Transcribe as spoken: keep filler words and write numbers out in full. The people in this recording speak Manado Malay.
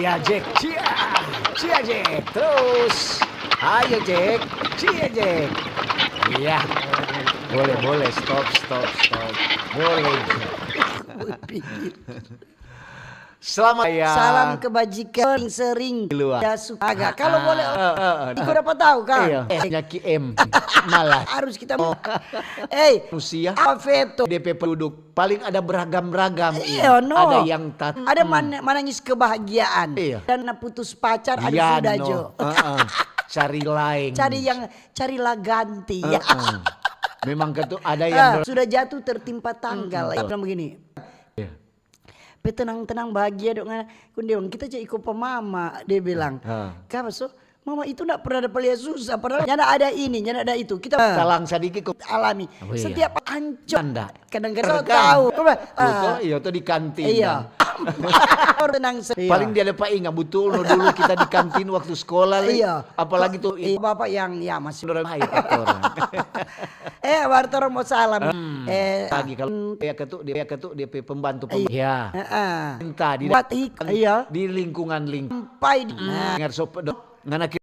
Iya, Jack. Cia. Cia, Jack. Terus. Ayo, Jack. Cia, Jack. Iya. Boleh, boleh. Stop, stop, stop. Boleh, Jack. Selamat ya. Salam kebajikan sering-sering. Di luar. Ya, suka. Agak. Kalau boleh, ah, ah, ah. Iko dapat tahu, kan? Iya. Eh, nyaki M. Malah. Harus kita. Eh, manusia. Apa, Feto? D P penduduk. Paling ada beragam-ragam. Iya, no. Ada yang tat-, ada man-, manangis kebahagiaan. Iya. Dan putus pacar, ada. Iya, sudah, no. Jo. Heeh. Cari lain. Cari yang, carilah ganti. Ya. Heeh. Memang ketu-, ada yang. Ah, ber- sudah jatuh tertimpa tangga. Mm-mm. Ya, bilang begini. Iya. Pe tenang-tenang, bahagia dong, ngana. Kunde bilang, "Kita ja iko pa mama," dia bilang. Ha. Kapa so? "Mama itu ndak pernah dapa lia susah, padahal nyanda ada ini, nyanda ada itu." Kita talang sadiki ko alami. Oh, iya. Setiap ancor. Anda. Kadang-kadang tahu. Kapa? Iya, to di kantin. Iya. Tenang se-, iya. Paling dia dapa inga, butul no dulu kita di kantin waktu sekolah, le. Iya. Apalagi tuh, iya, bapak yang, ya, masih orang lain, orang. Eh, baru torang mo salam. Hmm. Eh, lagi kalau dia ketu, dia ketu, dia pe pembantu pem-, iya. Heeh. Minta di, buat ik-, iya, di lingkungan ling-, sampai di, nah, dengar sop-, do-, ngana ki-,